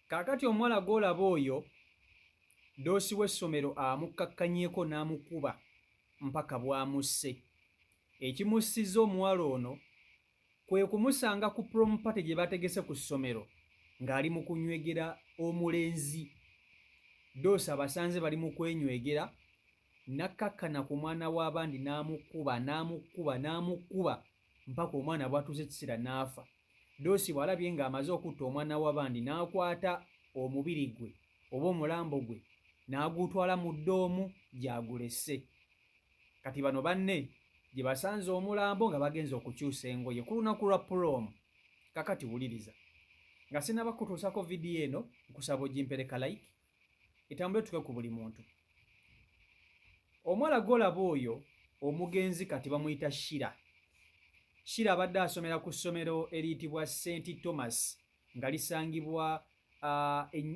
Kaakati omuwala gw'olaba oyo, ddoosi w'essomero amukkakkanyeeko n'amukuba mpaka bw'amusse. Ekimussizza omuwala ono kwe kumusanga ku prom party gye bategese ku ssomero ng'ali mu kunywegera omulenzi. Ddoosi abasanze bali mu kwenywegera n'akkakkana ku mwana w'abandi n'amukuba n'amukuba n'amukuba mpaka omwana bw'atuuse ekiseera n'afa. Doosi bw'alabye ng'amaze okutta omwana w'abandi n'akwata omubiri gwe oba omulambo gwe n'agutwala mu ddoomu gy'agulese. Kati bano banne gye basanze omulambo nga bagenze okukyusa engoye ku lunaku lwa prom. Kakati wuliriza. Nga sinnaba kukutuusaako vidiyo eno, nkusaba ogimpeere ka like etambule etuuke ku buli muntu. Omuwala gw'olaba oyo omugenzi kati bamuyita Shira. Shira abadde asomera ku ssomero eriyitibwa St Thomas nga lisangibwa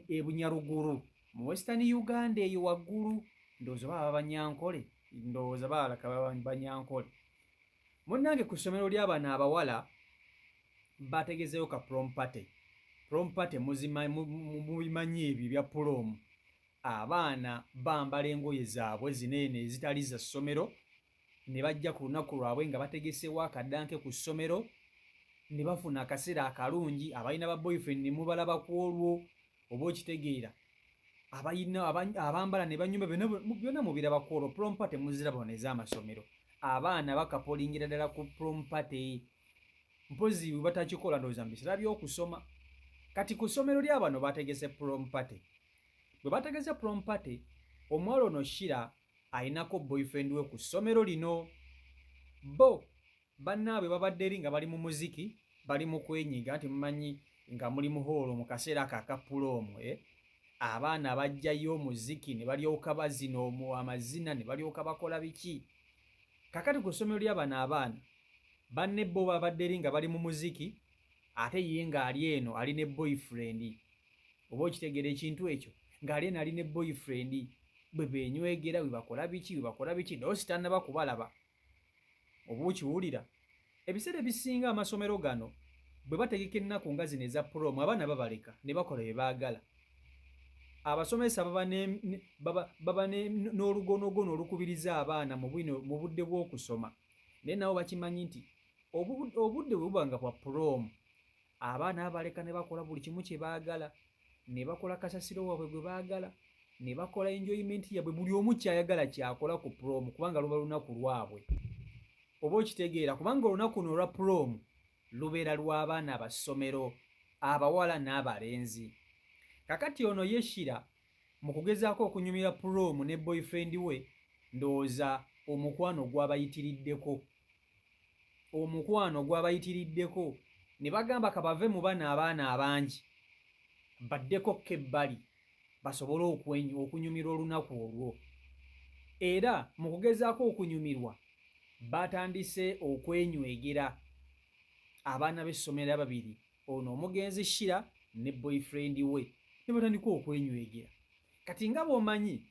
e Bunyaruguru mu Western Uganda eyo waggulu ndowooza oba baba Banyankole ndowooza baalaka baba Banyankole. Munnange ku ssomero lya bano abawala bategezeeyo ka prom party. Prom party mubimanyi ebyo ebya prom. Abaana bambala engoye zaabwe zino eno ezitali za ssomero ne bajja ku lunaku lwabwe nga bategeseewo akadanke ku ssomero ne bafuna akaseera akalungi. Abalina ba boyfriend ne mubalaba ku olwo oba okitegeera. Abalina abambala ne banyuma byonna byonna mubiraba ku olwo. Prom party muziraba wano ez'amasomero. Abaana bakapolingira ddala ku prom party. Mpozzi bwe batakikola ndowooza mu biseera by'okusoma. Kati ku ssomero lya bano bategese prom party. Bwe bategese prom party, omuwala ono Shira alinako boyfriend we ku ssomero lino. Bo bannaabwe babadde eri nga bali mu muziki, bali mu kwenyiga nti mumanyi nga muli mu hoolo mu kaseera ako aka puloomu eh? Abaana bajjayo omuziki ne balyoka bazina amazina ne balyoka bakola biki. Kakati ku ssomero lya bano abaana, banne bo babadde eri nga bali mu muziki ate ye ng'ali eno ali ne boyfriend. Oba okitegeera ekintu ekyo ng'ali eno ali ne boyfriend bwe beenywegera bwe bakola biki bwe bakola biki doosi tannaba kubalaba. Oba okiwulira? Ebiseera ebisinga amasomero gano bwe bategeka ennaku nga zino eza prom abaana babaleka ne bakola bye baagala. Abasomesa baba baba, baba n'olugonogono olukubiriza abaana mu mu budde bw'okusoma naye nabo bakimanyi nti obudde bwe buba nga bwa prom abaana babaleka ne bakola buli kimu kye baagala ne bakola kasasiro waabwe gwe baagala ne bakola enjoyment yabwe buli omu kyayagala kyakola ku prom kubanga luba lunaku lwabwe. Oba okitegeera kubanga olunaku luno olwa prom lubeera lw'abaana ba ssomero abawala n'abalenzi. Kakati ono ye Shira mu kugezaako okunyumira prom ne boyfriend we ndowooza omukwano gwabayitiriddeko. Omukwano gwabayitiriddeko ne bagamba kabave mu bano abaana abangi baddeko ko ebbali basobole okunyumirwa olunaku olwo. Era mu kugezaako okunyumirwa batandise okwenywegera abaana b'essomero ababiri ono omugenzi Shira ne boyfriend we ne batandika okwenywegera. Kati nga bw'omanyi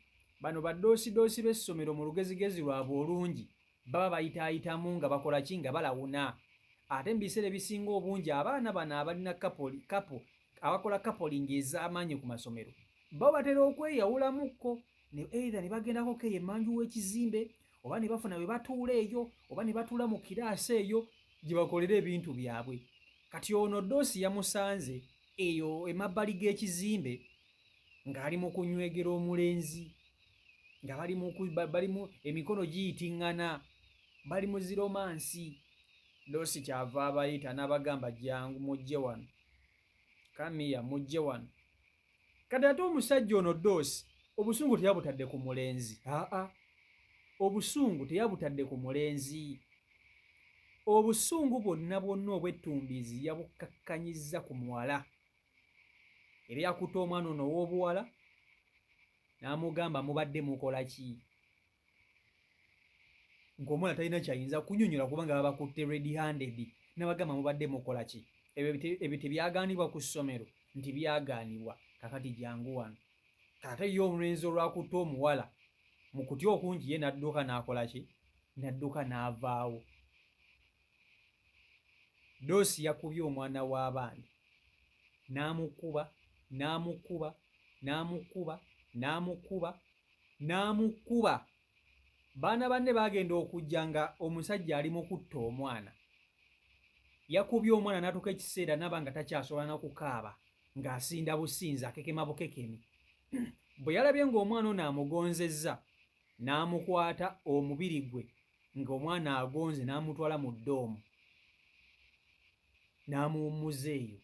bano badoosidoosi b'essomero mu lugezigezi lwabwe olungi baba bayitaayitamu nga bakola ki nga balawuna. Ate mu biseera ebisinga obungi abaana bano abalina couple, couple, abakola coupling ez'amaanyi ku masomero bo batera okweyawulamukko ne either ne bagendako ko eyo emmanju w'ekizimbe oba ne bafuna we batuula eyo oba ne batuula mu kiraasi eyo gye bakolera ebintu byabwe. Kati ono doosi yamusanze eyo emabbali g'ekizimbe ng'ali mu kunywegera omulenzi nga bali mu bali mu emikono giyitiŋŋana bali mu ziromansi. Doosi ky'ava abayita n'abagamba jjangu mujje wano, come here mujje wano. Kati ate omusajja ono Doosi obusungu teyabutadde ku mulenzi aa obusungu teyabutadde ku mulenzi. Obusungu bwonna bwonna obw'ettumbiizi yabukkakkanyizza ku muwala. Era yakutte omwana ono ow'obuwala n'amugamba mubadde mukola ki? Ng'omwana talina ky'ayinza kunyonyola kubanga babakutte red handed n'abagamba mubadde mukola ki? Ebyo tebyagaanibwa ku ssomero nti byagaanibwa kakati jangu wano. Ate ye omulenzi olwakutte omuwala mu kutya okungi ye n'adduka n'akola ki? N'adduka n'avaawo. Doosi yakubye omwana w'abandi n'amukuba N'amukuba, n'amukuba, n'amukuba, n'amukuba. Baana banne baagenda okujja nga omusajja ali mu kutta omwana. Yakubye omwana n'atuuka ekiseera n'aba nga takyasobola na kukaaba, ng'asinda businzi, akekema bukekemi. Bwe yalabye ng'omwana ono amugonzezza, n'amukwata omubiri gwe ng'omwana agonze, n'amutwala mu ddoomu n'amuwummuza eyo.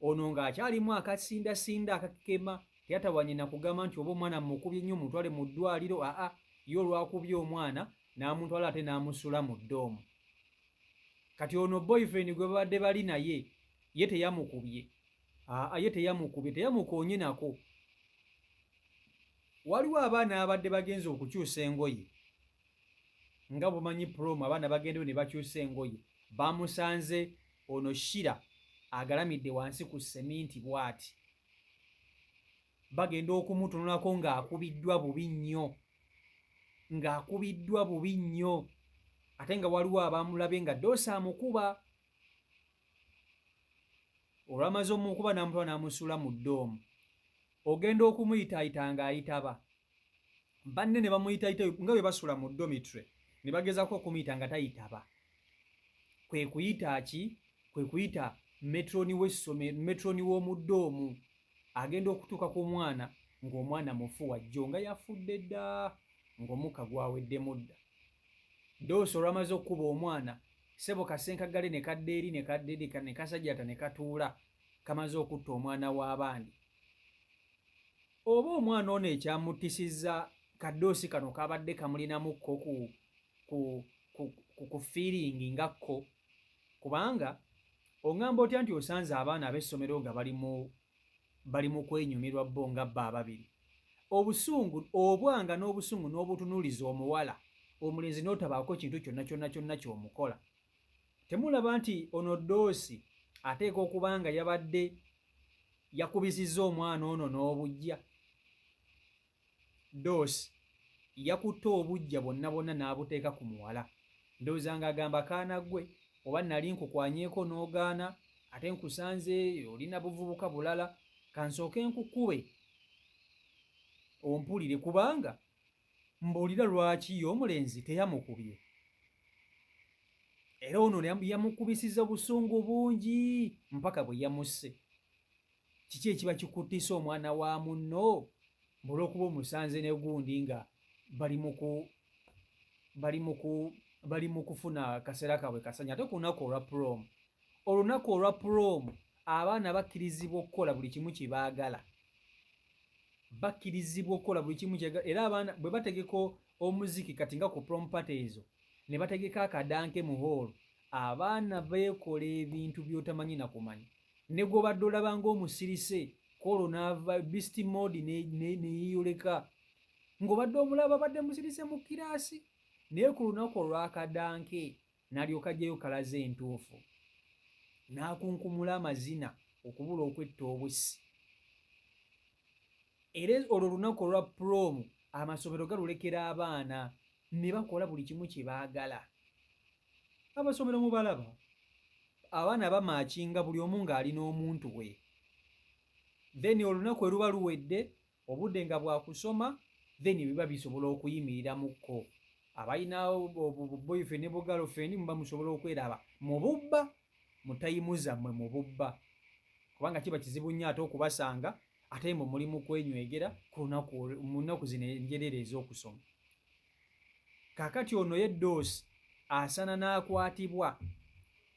Ono ng'akyalimu akasindasinda, akakekema, teyatawanye na kugamba nti oba omwana mukubye nnyo mutwale mu ddwaliro. Aa, ye olwakubye omwana n'amutwala ate n'amusula mu ddoomu. Kati ono boyfriend gwe babadde bali naye ye teyamukubye. Aa, ye teyamukubye, teyamukoonye nako. Waliwo abaana abadde bagenze okukyusa engoye, nga bumanyi prom, abaana bagendeyo ne bakyusa engoye. Bamusanze ono Shira agalamidde wansi ku seminti bw'ati. Bagenda okumutunulako ng'akubiddwa bubi nnyo, ng'akubiddwa bubi nnyo, ate nga waliwo abamulabye nga doosi amukuba. Olwamaze omukuba n'amutwala n'amusuula mu ddoomu. Ogenda okumuyitaayita ng'ayitaba, banne ne bamuyitayita nga bwe basula mu dormitory, ne bagezaako okumuyita nga tayitaba. Kwe kuyita ki? Kwe kuyita metroni w'essomero, metroni w'omu ddoomu. Agenda okutuuka ku mwana ng'omwana mufu wajjo, nga yafudde dda, ng'omukka gwaweddemu dda. Doosi olwamaze okukuba omwana, ssebo, kasenkagale ne kadda eri, ne kadda eri, ne kasajjata ne katuula kamaze okutta omwana w'abandi. Oba omwana ono ekyamuttisizza kadoosi kano kabadde kamulinamukko ku feeling nga kko, kubanga oŋŋamba otya nti osanze abaana ab'essomero nga bali mu kwenyumirwa bo nga bo ababiri, obusungu obwanga n'obusungu n'obutunuuliza omuwala omulenzi n'otabaako kintu kyonna kyonna kyonna ky'omukola? Temulaba nti ono doosi ateeka okuba nga yabadde yakubisizza omwana ono n'obujja? Doosi yakutte obujja bwonna bwonna n'abuteeka ku muwala. Ndowooza ng'agamba, "Kaana ggwe, oba nali nkukwanyeeko n'ogaana, ate nkusanze olina buvubuka bulala, kansooke nkukube ompulire." Kubanga mbuulira, lwaki ye omulenzi teyamukubye? Era ono yamukubisiza busungu bungi mpaka bwe yamusse. Kiki ekiba kikuttisa omwana wa munno olw'okuba omusanze ne gundi nga bali mu kufuna kaseera kaabwe kasanya, ate ku lunaku olwa prom? Olunaku olwa prom abaana bakkirizibwa okukola buli kimu kye baagala, bakkirizibwa okukola buli kimu. Era abaana bwe bategeka omuziki kati nga ku prom party ezo, ne bategeka akadanke mu hall, abaana beekola ebintu by'otamanyi na kumanya. Ne gw'obadde olaba ng'omusirise kwolwo n'ava beast mode ne yeeyoleka, ng'obadde omulaba abadde musirise mu kiraasi, naye ku lunaku olw'akadanke n'alyoka aggyayo kalaze entuufu n'akunkumula amazina okubula okwetta obusi. Era olwo olunaku olwa prom amasomero galulekera abaana ne bakola buli kimu kye baagala. Abasomero mubalaba abaana bamaakinga, buli omu ng'alina omuntu we. Then olunaku eruba luwedde, obudde nga bwakusoma, then biba bisobola okuyimiriramukko. Abalina boyfriend ne bugirlfriend muba musobola okweraba mu bubba mu time zammwe mu bubba, kubanga kiba kizibu nnyo ate okubasanga ate mwe muli mu kwenywegera ku lunaku mu nnaku zino enjereere ez'okusoma. Kaakati ono ye doosi asana n'akwatibwa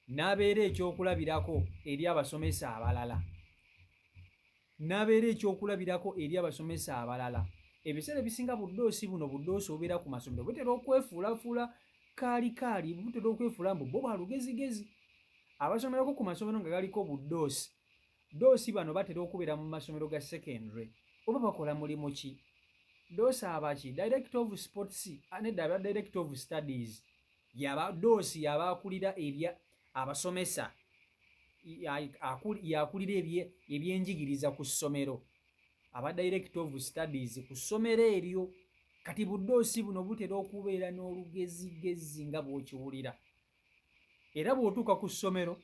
n'abeera ekyokulabirako eri abasomesa abalala, n'abeera ekyokulabirako eri abasomesa abalala. Ebiseera ebisinga buddoosi buno, buddoosi obubeera ku masomero, butera okwefuulafuula kaali kaali, butera okwefuula mbu bo balugezigezi. Abasomerako ku masomero nga galiko buddoosi, doosi bano batera okubeera mu masomero ga secondary. Oba bakola mulimu ki? Doosi abaki? Director of sports? Nedda, aba director of studies. Yaba doosi yaba akulira ebya abasomesa, yakulira ebyenjigiriza ku ssomero, aba director of studies ku ssomero eryo. Kati buddoosi buno butera okubeera n'olugezigezi nga bw'okiwulira. Era bw'otuuka ku ssomero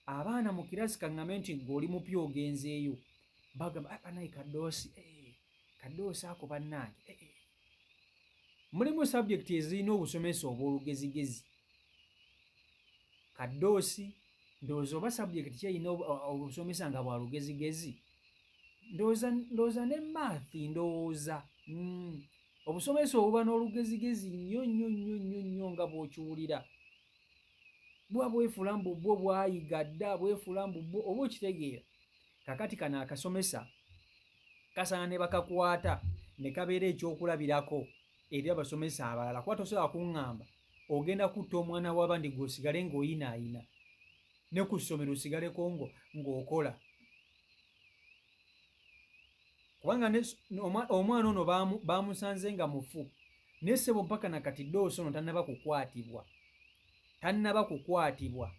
Abaana mu kirasi, kaŋŋambe nti ng'oli mupya ogenzeeyo, bagamba, "Ah, banaye kadoosi, eh, kadoosi ako bannange, eh, eh." Mulimu subject ezirina obusomesa obw'olugezigezi. Kadoosi ndowooza oba subject kyerina obusomesa nga bwa lugezigezi, ndowooza ne math, ndowooza obusomesa obuba n'olugezigezi nnyo nnyo nnyo nnyo nnyo nga bw'okiwulira, buba bwefuula mbu bwo bwayiga dda, bwefuula mbu bwo oba okitegeera. Kakati kano akasomesa kasaana ne bakakwata ne kabeera ekyokulabirako eri abasomesa abalala, kuba tosobola kuŋŋamba ogenda kutta omwana w'abandi gwe osigale ng'oyinaayina ne ku ssomero osigaleko ng'okola, kubanga omwana ono bamusanze nga mufu. Naye ssebo, mpaka nakati doosi ono tannaba kukwatibwa, tannaba kukwatibwa.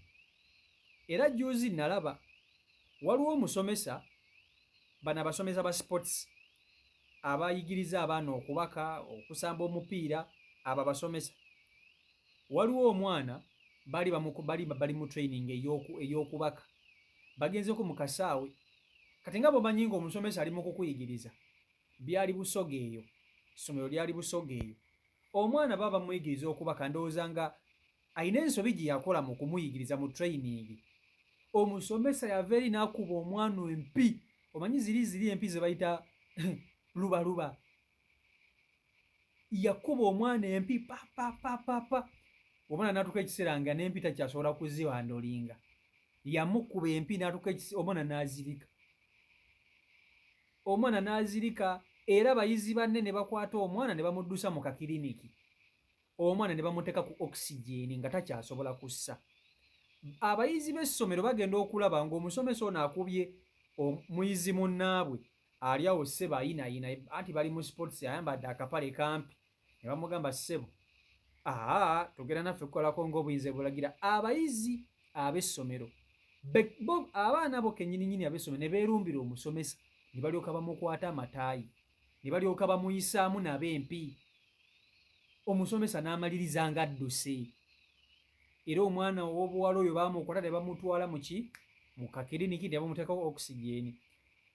Era juzi nalaba waliwo omusomesa, bano abasomesa ba sports abayigiriza abaana okubaka, okusamba omupiira, abo abasomesa, waliwo omwana bali bali mu training ey'okubaka, bagenzeko mu kasaawe. Kati nga bwomanyi nga omusomesa ali mu kukuyigiriza, byali Busoga eyo, ssomero lyali Busoga eyo, omwana baba bamuyigiriza okubaka, ndowooza nga alina ensobi gye yakola mu kumuyigiriza mu training. Omusomesa yava eri n'akuba omwana empi, omanyi ziri empi ze bayita lubaluba. Yakuba omwana empi papapapapa, omwana n'atuuka ekiseera nga n'empi takyasobola kuziwandolinga. Yamukuba empi n'atuuka omwana n'azirika, omwana n'azirika. Era bayizi banne ne bakwata omwana ne bamuddusa mu kakiriniki, omwana ne bamuteeka ku oxygen nga takyasobola kussa. Abayizi b'essomero bagenda okulaba ng'omusomesa ono akubye omuyizi munnaabwe ali awo ssebo ayinaayina, anti bali mu sports, ayambadde akapale kampi, ne bamugamba, "Ssebo, aa tugenda naffe kukolako ng'obuyinza bulagira." Abayizi ab'essomero, abaana bo kennyininyini ab'essomero ne beerumbira omusomesa, ne balyoka bamukwata amataayi, ne balyoka bamuyisaamu nabo empi, omusomesa n'amaliriza ng'adduse. Era omwana ow'obuwala oyo baamukwata ne bamutwala muki mu kakiriniki ne bamuteekako oxygen.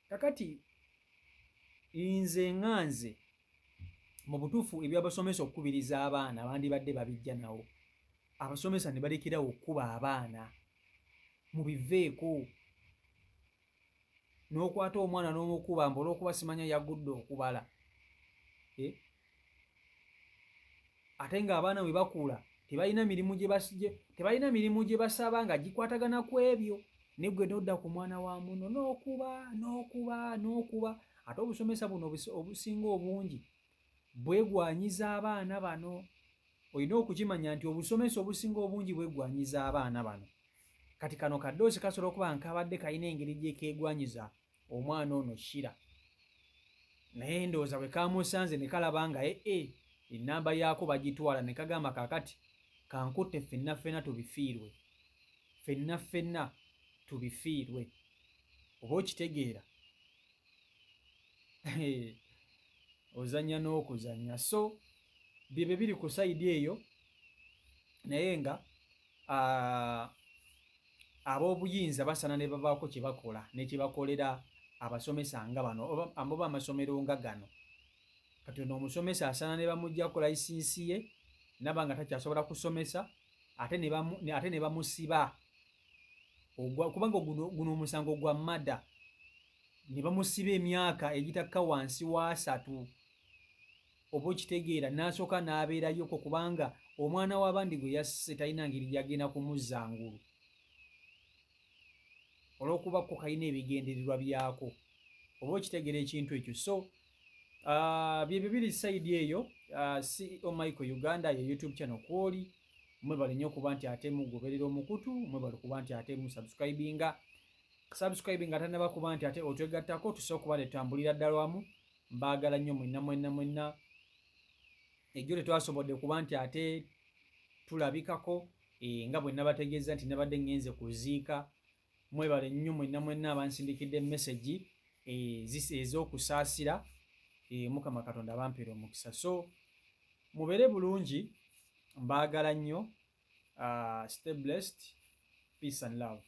Kakati nze nga nze, mu butuufu, ebyabasomesa okukubiriza abaana bandibadde babijja nawo, abasomesa ne balekerawo okkuba abaana, mubiveeko. N'okwata omwana n'omukuba mbu olw'okuba simanya yagudde okubala, eh? Ate ng'abaana bwe bakula tebalina mirimu gye basaba nga gikwatagana ku ebyo, naye gwe nodda ku mwana wa muno n'okuba, n'okuba, n'okuba. Ate obusomesa buno obusinga obungi bwegwanyiza abaana bano. Olina okukimanya nti obusomesa obusinga obungi bwegwanyiza abaana bano. Kati kano kadoosi kasobola okuba nga kabadde kalina engeri gyekeegwanyiza omwana ono Shira, naye ndowooza bwe kamusanze ne kalaba nga ee ennamba yaako bagitwala, ne kagamba, "Kaakati kankutte ffenna ffenna tubifiirwe, ffenna ffenna tubifiirwe." Oba okitegeera, ozannya n'okuzannya. So byebyo biri ku side eyo, naye nga ab'obuyinza basana ne babaako kye bakola ne kye bakolera abasomesa nga bano oba amasomero nga gano. Kati ono omusomesa asaana ne bamuggyako layisinsi ye naba nga takyasobola kusomesa, ate ne bamusiba, kubanga guno omusango gwa murder, ne bamusiba emyaka egitakka wansi wa 30, oba okitegeera, n'asooka n'abeerayoko, kubanga omwana w'abandi gwe yasse talina ngeri gyagenda kumuzza ngulu olw'okuba ko kalina ebigendererwa byako, oba okitegeera ekintu ekyo. So byebyo biri side eyo. CEO Michael Uganda ye YouTube channel kwoli. Mwebale nnyo okuba nti ate mugoberera omukutu, mwebale okuba nti ate musubscribinga, subscribing atannaba kuba nti ate otwegattako, tusobola okuba netutambulira ddala wamu. Mbaagala nnyo mwenna mwenna mwenna. Ejjo tetwasobodde kuba nti ate tulabikako, nga bwe nabategeeza nti nabadde ŋŋenze kuziika. Mwebale nnyo mwenna mwenna abansindikidde message ez'okusaasira. Mukama Katonda bampeera omukisa. So mubeere bulungi, mbaagala nnyo. Stay blessed, peace and love.